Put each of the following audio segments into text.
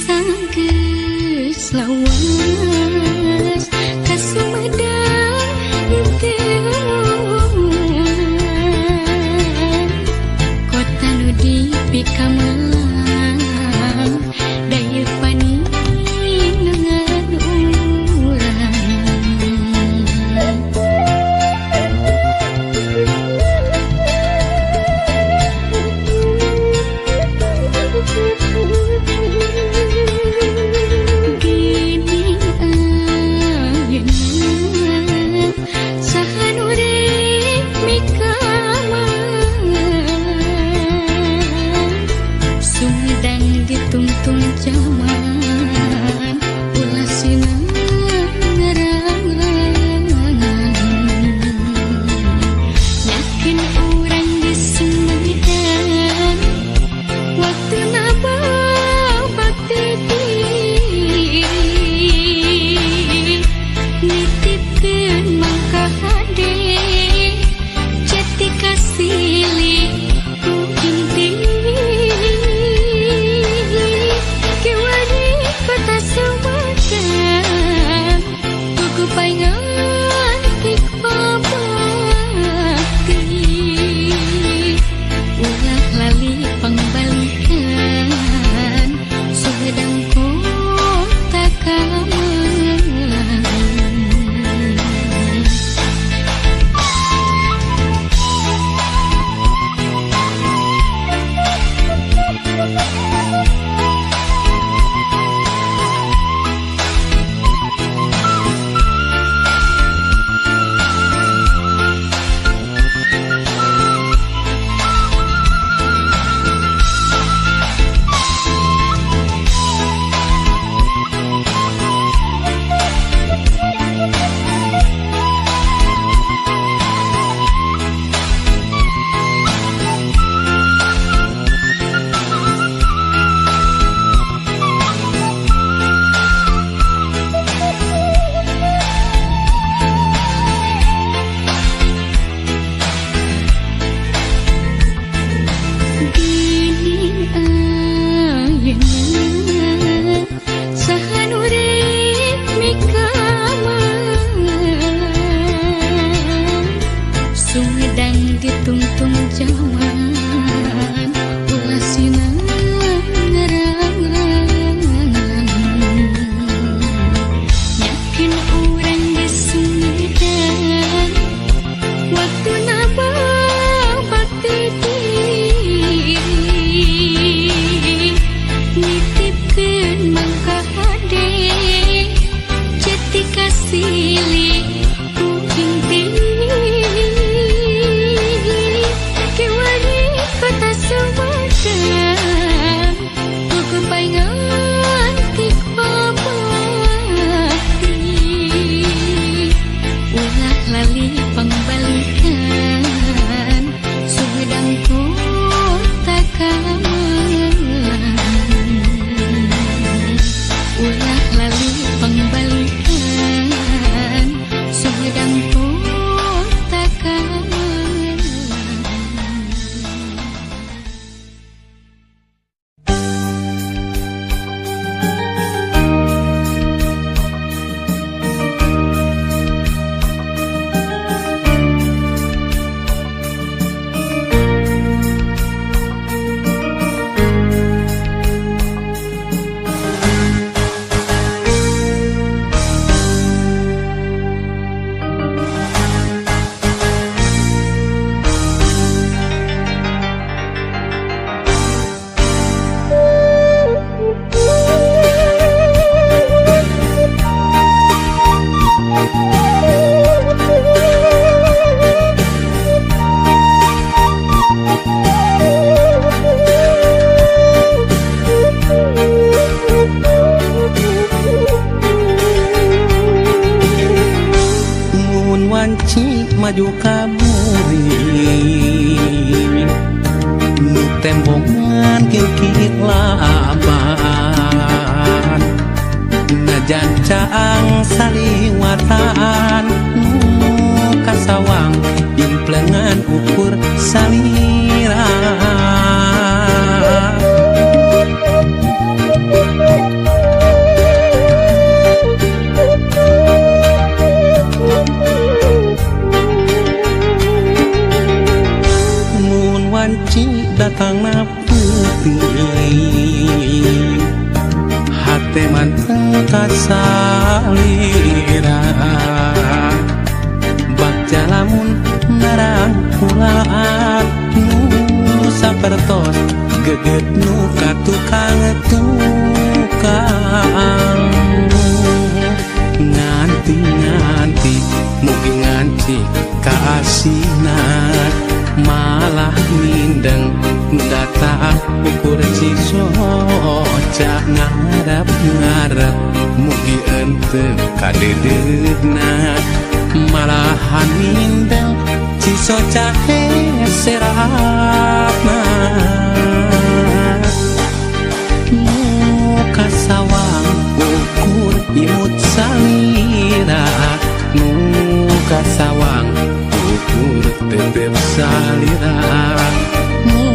Sanggeus lawas ka Sumedang teu kota nu dipikamalang daya paningan urang. Gini ayeuna saha nu rek mikaman Sumedang ditungtung jaman ulah sina ngarangan yakin urang di Sumedang waktu bakti nitipkeun mangka hade cetik kasilih ku inti kiwari kota Sumedang tuku paingan tik bakti ulah lali pangbalikan Sumedang kota Kamalang. Gini ayeuna saha nu rek mikaman Sumedang ditungtung jaman ulah sina ngarangan yakin urang di Sumedang waktu bakti nitipkeun mangka hade cetik kasilih ku inti kiwari kota Sumedang tuku paingan tik bakti ulah lali pangbalikan Sumedang kota Kamalang ulah lali pangbalikan Sumedang kota Kamalang. Mun wanci maju ka muring nu tembongan kilkit laban najan caang saliwatan nu kasawang implengan ukur salira. Hate manteng kasalira bagja lamun ngarangkulaan nu sapertos geget nu ka tukang tukang nganti-nganti mugi nganti kaasinan malah mindeng data ukur cisoca ngarep-ngarep mugi ente kadeudeuhna malahan mindeng cisoca heserapna nu kasawang ukur imut salira nu kasawang ukur tetep salira nu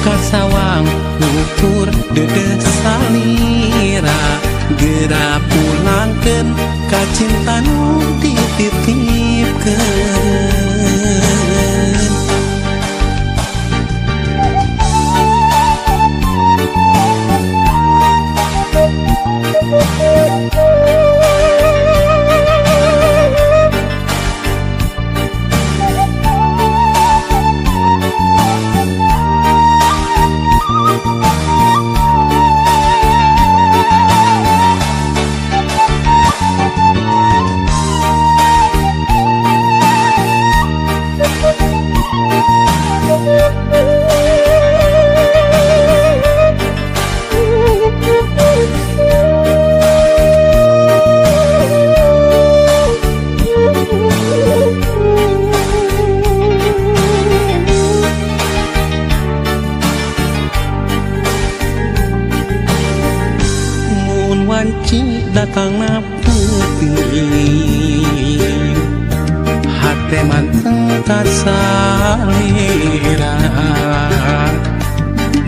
kasawang ukur dedeh salira geura pulangkeun ka cinta nu dititipkeun. Wanci datangna peuting hate manteng kasalira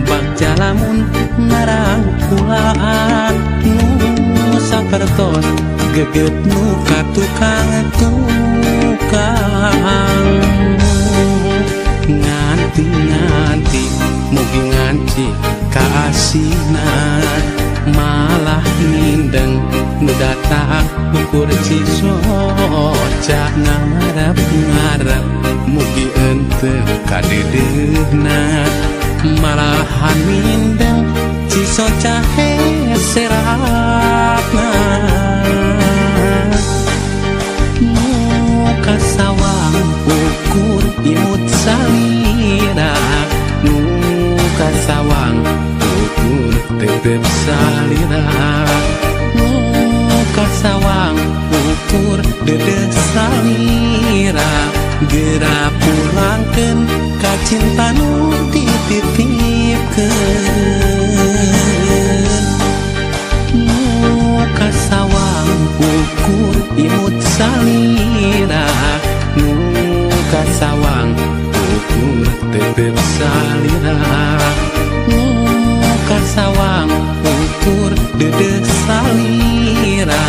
bagja lamun ngarangkulaan nu sapertos geget nu ka tukang tukang nganti-nganti mugi nganti kaasinan malah mindeng nu data ukur cisoca ngarep-ngarep mugi ente kadeudeuhna malahan mindeng cisoca heserapna nu kasawang ukur imut salira nu kasawang ukur tetep salira nu kasawang ukur dedeh salira geura pulangkeun ka cinta nu dititipkeun nu kasawang ukur imut salira nu kasawang ukur tetep salira nu kasawang ukur dedeh salira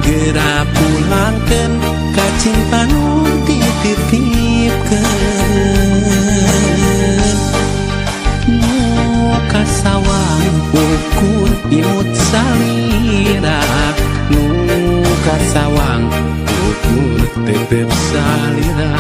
geura pulangkeun ka cinta nu dititipkeun nu kasawang ukur imut salira nu kasawang ukur tetep salira.